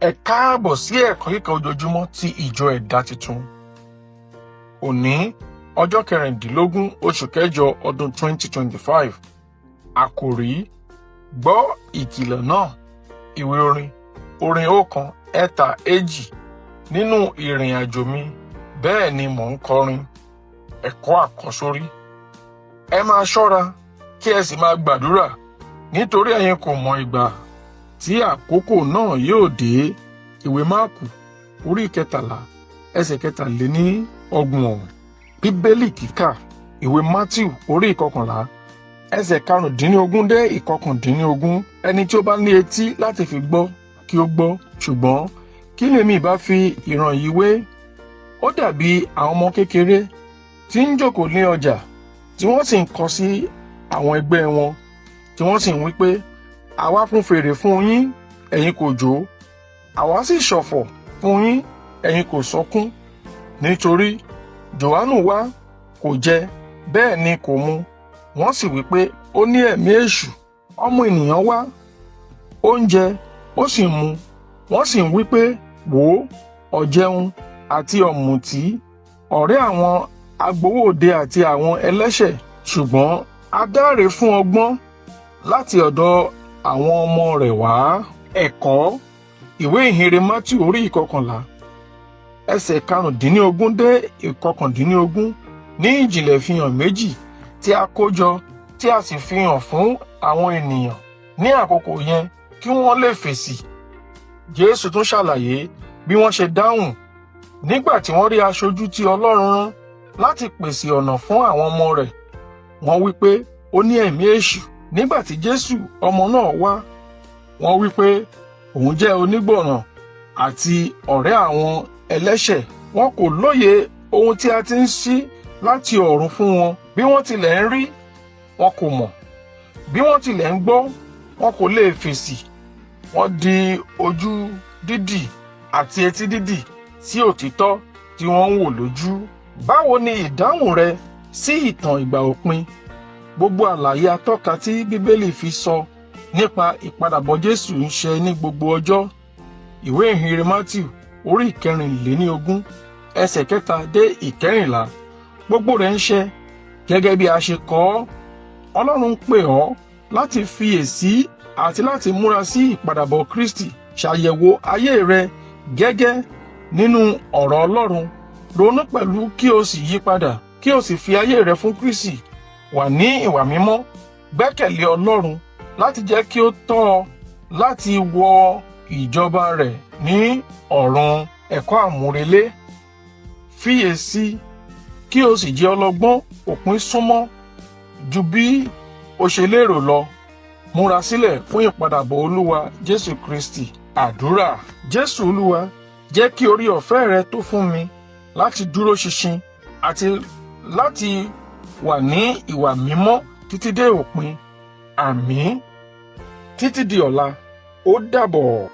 Ẹ káàbọ̀ sí ẹ̀kọ́ kíkà ojoojúmọ́ ti ìjọ Ẹ̀dá Titun. Òní, ọjọ́ 16 oṣù kẹjọ ọdún 2025. Àkòrí: Gbọ́ ìkìlọ̀ náà. Ìwé orin, orin 132. Nínú ìrìn àjò mi, bẹ́ẹ̀ ni mò ń kọrin. Ẹ̀kọ́ àkọ́sórí. Ẹ máa ṣọ́ra kí ẹ sì máa gbàdúrà, nítorí ẹ̀yin kò mọ ìgbà tí àkókò náà yóò dé. Ìwé Máàkù orí 13 ẹsẹ̀ 33. Bíbélì kíkà: Ìwé Mátíù orí 11 ẹsẹ̀ 15 dé 19. Ẹni tí ó bá ní etí láti fi gbọ́, kí ó gbọ́. Ṣùgbọ́n kí lèmi ìbá fi ìran yìí wé? Ó dàbí àwọn ọmọ kékeré tí ń jókòó ní ọjà, tí wọ́n sì ń kọ sí àwọn ẹgbẹ́ wọn, tí wọ́n sì ń wí pé, 'Àwa fún fèrè fún yín, ẹ̀yin kò jó; àwa sì ṣọ̀fọ̀ fún yín, ẹ̀yin kò sọkún.' Nítorí Jòhánù wá, kò jẹ, bẹ́ẹ̀ ni kò mu; wọ́n sì wí pé, 'Ó ní ẹ̀mí èṣù.' Ọmọ ènìyàn wá, ó ń jẹ, ó sì ń mu; wọ́n sì ń wí pé, 'Wò ó, ọ̀jẹun àti ọ̀mùtí, ọ̀rẹ́ àwọn agbowóòde àti àwọn ẹlẹ́ṣẹ̀.' Ṣùgbọ́n a dáre fún ọgbọ́n láti ọ̀dọ̀ àwọn ọmọ rẹ̀ wá." Ẹ̀kọ́: Ìwé ìhìnrere Matthew orí 11 ẹsẹ̀ 15 dé 19. Ní ìjìnlẹ̀ ìfihàn méjì tí a kó jọ, tí a sì fi hàn fún àwọn ènìyàn ní àkókò yẹn kí wọ́n lè fèsì. Jésù tún ṣàlàyé bí wọ́n ṣe dáhùn nígbà tí wọ́n rí aṣojú tí Ọlọ́run rán láti pèsè ọ̀nà fún àwọn ọmọ rẹ̀. Wọ́n wí pé ó ní ẹ̀mí èṣù. Nígbà tí Jésù ọmọ náà wá, wọ́n wí pé òun jẹ́ onígbọràn àti ọ̀rẹ́ àwọn ẹlẹ́ṣẹ̀. Wọn kò lóye ohun tí a ti ń ṣí láti ọ̀run fún wọn. Bí wọ́n tilẹ̀ ń rí, wọn kò mọ̀; bí wọ́n tilẹ̀ ń gbọ́, wọn kò lè fèsì. Wọ́n di ojú dídì àti etí dídì sí òtítọ́ tí wọ́n ń wò lójú. Báwo ni ìdáhùn rẹ sí ìtàn ìgbà òpin? Gbogbo àlàyé atọ́ka tí Bíbélì fi sọ nípa ìpadàbọ̀ Jésù ń ṣẹ ní gbogbo ọjọ́. Ìwé ìhìnrere Matthew orí 24 ẹsẹ̀ 3 dé 14, gbogbo rẹ̀ ń ṣẹ gẹ́gẹ́ bí a ṣe kọ ọ́. Ọlọ́run ń pè ọ́ láti fiyèsí àti láti múra sí ìpadàbọ̀ Kristi. Ṣàyẹ̀wò ayé rẹ gẹ́gẹ́ nínú ọ̀rọ̀ Ọlọ́run. Ronú pẹ̀lú kí o sì yí padà, kí o sì fi ayé rẹ fún Kristi. Wà ní ìwà mímọ́. Gbẹ́kẹ̀lé Ọlọ́run láti jẹ́ kí ó tọ́ ọ láti wọ ìjọba rẹ̀ ní ọ̀run. Ẹ̀kọ́ àmúrelé: Fiyèsí kí o sì jẹ́ ọlọ́gbọ́n. Òpin súnmọ́ ju bí o ṣe lérò lọ. Múra sílẹ̀ fún ìpadàbọ̀ Olúwa Jésù Kristi. Àdúrà: Jésù Olúwa, jẹ́ kí oore ọ̀fẹ́ rẹ tó fún mi láti dúró ṣinṣin àti láti wà ní ìwà mímọ́ títí dé òpin. Àmín. Títí di ọ̀la, ó dàbọ̀.